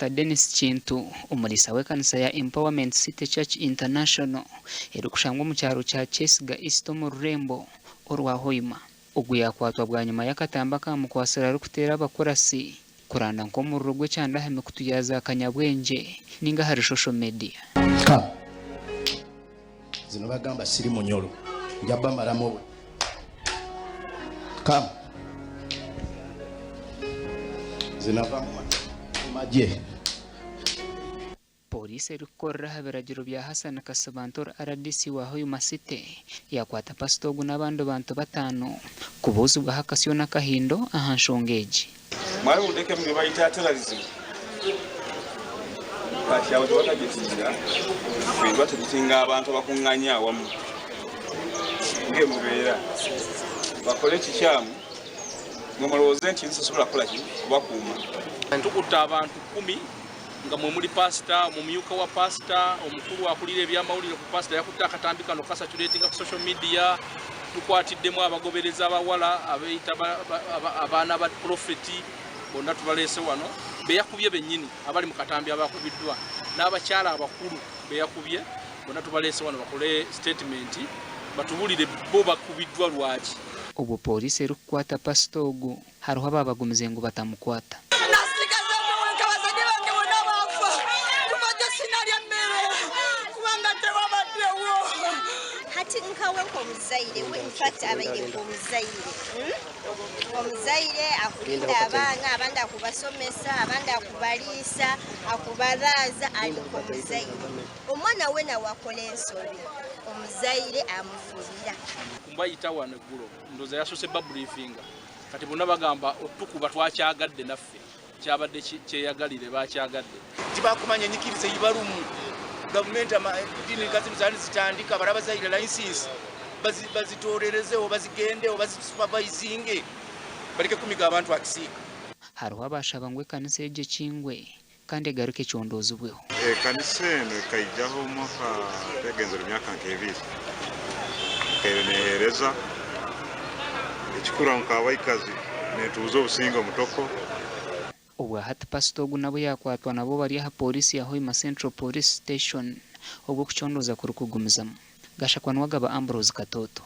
Pasita Denis Kintu, omuriisa w'ekanisa ya Empowerment City Church International erikushangwa omu kyaro kya Kyesiga East omu rurembo orwa Hoima. Ogu yaakwatwa bwanyima y'akatambi akaamukwatsire arikuteera abakurasi kuranda nk'omuriro gw'ekyanda aha mikutu ya za kanyabwengye ninga ahari shosho mediya. Come. Zino bagamba siri munyoro nja bamaramu obu. Come. Zinava mu magye. Pooriisi erikukorera aha biragiro bya Hassan Kasibante RDC wa Hoima City yakwata pasita ogu n'abandi bantu bataano kubuuzibwaho akasyo n'akahindo aha nshonga egi. Mwarundekemu ebi bayita terrorism kati abo tebatagetinga batagetinga abantu abakunganya awamu ngemubeera bakole ekikyamu mwe mulowooze nti nsi esobola kukolaki kubakuuma. Tukutte abantu kkumi nga mwe muli paasita, omumyuka wa paasita, omukulu akulira ebyamawulire ku paasita yakutte akatambi kano kasaculetinga ku social media, tukwatiddemu abagoberezi abawala abeeyita abaana ba pulofeti bonna tubaleese wano be yakubye bennyini abali mu katambi abakubiddwa n'abakyala abakulu be yakubye bonna tubaleese wano bakole sitatimenti batubulire bo bakubiddwa lwaki. Obwo pooriisi erikukwata pasita ogu, Hariho abaabagumize ngu batamukwata. Nasigaza ndi wenka bazaire bange bona baafa kuva gye sinarya mere kubanga tewabaddewo. Hati nkawe nk'omuzaire we infact abaire nk'omuzaire hmm? Omuzaire akurinda abaana abandi akubasomesa abandi akubariisa akubaraaza ari nk'omuzaire. Omwana weena wakora ensobi omuzaire amufubira. Kumbayita wano eggulo ndowooza yasoose babriefinga Kati bonna bagamba otukuba twakyagadde naffe kyabadde kyeyagalire bakyagadde. Tibakumanya enyikiriza ei barimu. Gavumenti ediini nka zinu zaaba nizitandika baraba bazihaire layisinsi bazitoorerezeho bazigendeho bazisupavayizinge bareke kumiga abantu aha kisiika. Hariho abaashaba ngu ekanisa egyo ekingwe kandi egaruke econdoozibweho. Ekanisa enu ekaijaho omwaka tegenzere myaka nk'ebiri, ekaire neheereza. Ekikuru nk'abaikazi netuuza obusinge omu Toko. Obwahati pasita ogu nabo yakwatwa nabo bari aha pooriisi ya Hoima Central Police Station obwo okucondooza kurikugumizamu. Gashakwa Nuwagaba Ambrose Katooto.